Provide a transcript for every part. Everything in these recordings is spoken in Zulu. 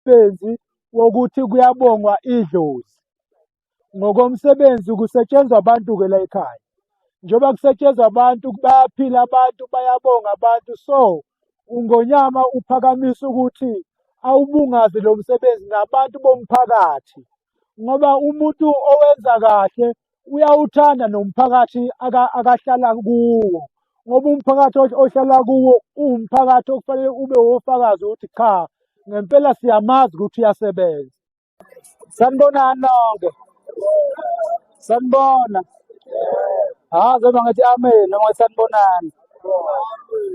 umsebenzi wokuthi kuyabongwa idlozi. Ngokomsebenzi kusetshenzwa abantu-ke la ekhaya. Njengoba kusetshenzwa abantu bayaphila abantu bayabonga abantu so uNgonyama uphakamisa ukuthi awubungaze lo msebenzi nabantu bomphakathi ngoba umuntu owenza kahle uyawuthanda nomphakathi akahlala kuwo ngoba umphakathi ohlala kuwo uwumphakathi okufanele ube wofakazi ukuthi cha ngempela siyamazi ukuthi uyasebenza. Sanibonani nonke. Sanibona. Hayi noma ngithi amen noma ngithi sanibonani.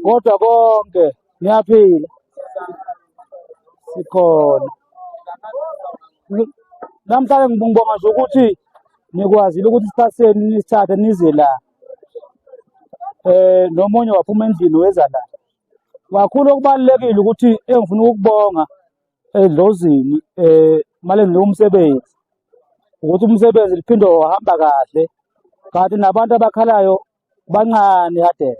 Kodwa konke niyaphila. Sikhona. Namhlanje ngibonga nje ukuthi nikwazile ukuthi isikhathi senu nisithathe nize la. Eh nomunye waphuma endlini weza la. Kakhulu okubalulekile ukuthi engifuna ukukubonga edlozini eh male nginika umsebenzi ukuthi umsebenzi liphinde wahamba kahle kanti nabantu abakhalayo bancane kade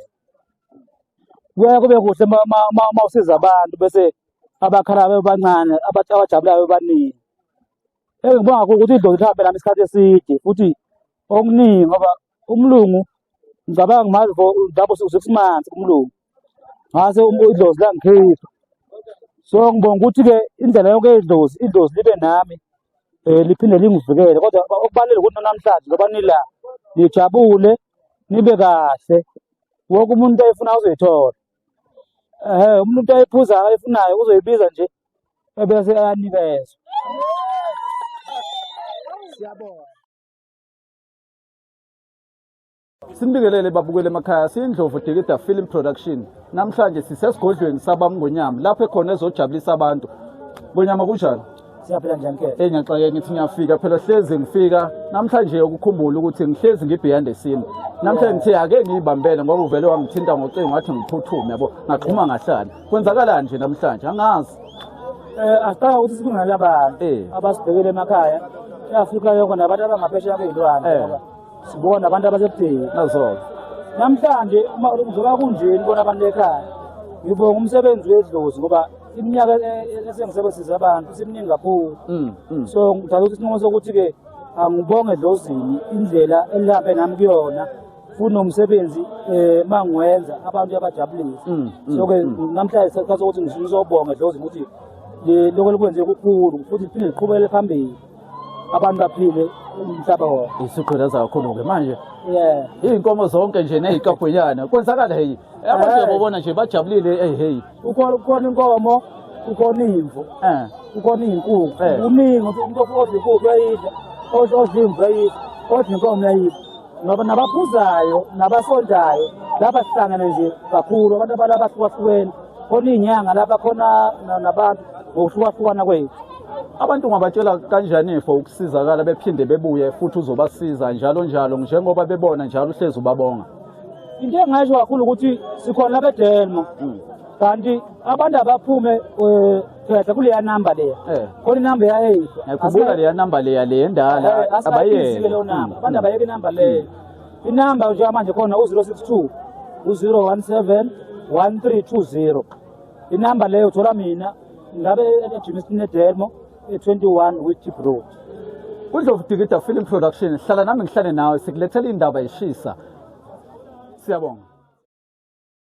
kuyaye kube kuhle uma usiza abantu bese abakhalayo bebancane abajabulayo bebaningi. Engibonga kakhulu ukuthi idlozi lihambe nami isikhathi eside futhi okuningi ngoba umlungu ngicabanga ngimazi for lapho 6 months umlungu ngase idlozi langikhipha. So ngibonga ukuthi-ke indlela yonke idlozi idlozi libe nami um liphinde lingivikele kodwa okubalulekile ukuthi namhlanje ngoba nila nijabule nibe kahle wonke umuntu ayifuna uzoyithola. Ehhe umuntu ayiphuzayo ayifunayo uzoyibiza nje ebese ayanikezwa. Siyabonga. Sinibingelele babukele emakhaya siyiNdlovu Dikida Film Production. Namhlanje sisesigodlweni sabamngonyama lapho ekhona ezojabulisa abantu. Ngonyama kunjani? Siyaphila njani ke? Eh ngiyaxakeka ngithi ngiyafika phela hlezi ngifika namhlanje ukukhumbula ukuthi ngihlezi ngi-behind the scene. Namhlanje ngithe ake ngiyibambele ngoba uvele wangithinta ngocingo wathi ngiphuthume yabo ngaxhuma ngahlala. Kwenzakalani nje namhlanje angazi. Eh asiqala ukuthi sibingelele abantu abasibhekele emakhaya e-Afrika yonke nabantu abangaphesheya kwey'lwandle ngoba sibona abantu abasekudeni. Nazo. Namhlanje uma njengoba kunje nibona abantu ekhaya ngibonga umsebenzi wedlozi ngoba iminyaka esengisebenzisa abantu isiminingi kakhulu. So ngithatha ukuthi isinqumo sokuthi-ke angibonge edlozini indlela elihambe nami kuyona futhi nomsebenzi um uma ngiwenza abantu uyabajabulisa. So-ke namhlanje sikhathi sokuthi ngizobonga edlozini ukuthi lokho elikwenze kukhulu futhi liphinde liqhubekele phambili abantu baphile umhlaba wonke. Isigqilaza kakhulu-ke manje. Yeah. Iy'nkomo zonke nje ney'kabhonyana kwenzakala hey abantu yabobona nje bajabulile hey hey. Ukhona inkomo, ukhona imvu, ukhona iy'nkukhu, kuningi umuntu odla inkukhu uyayidla, odla imvu uyayidla, odla inkomo uyayidla. Ngoba nabaphuzayo nabasontayo lapha sihlangene nje kakhulu abantu abala abahlukahlukene khona iy'nyanga lapha khona nabantu ngokuhlukahlukana kwethu. Abantu ungabatshela kanjani for ukusizakala bephinde bebuye futhi uzobasiza njalo njalo njengoba bebona njalo uhlezi ubabonga? Into engayisho kakhulu ukuthi sikhona lapha eDelmo kanti abantu abaphume phehla kuleya namba leya khona inamba yayifa ngiyakhumbula leya namba leya le endala abayeke leyo namba abantu abayeke inamba leyo inamba njengamanje khona u-062 u-017 1320 inamba leyo uthola mina ngabe eJimiston eDelmo e-21 Witchip Road. KuNdlovu Dikida Film Production hlala nami ngihlale nawe sikulethela indaba ishisa. Siyabonga.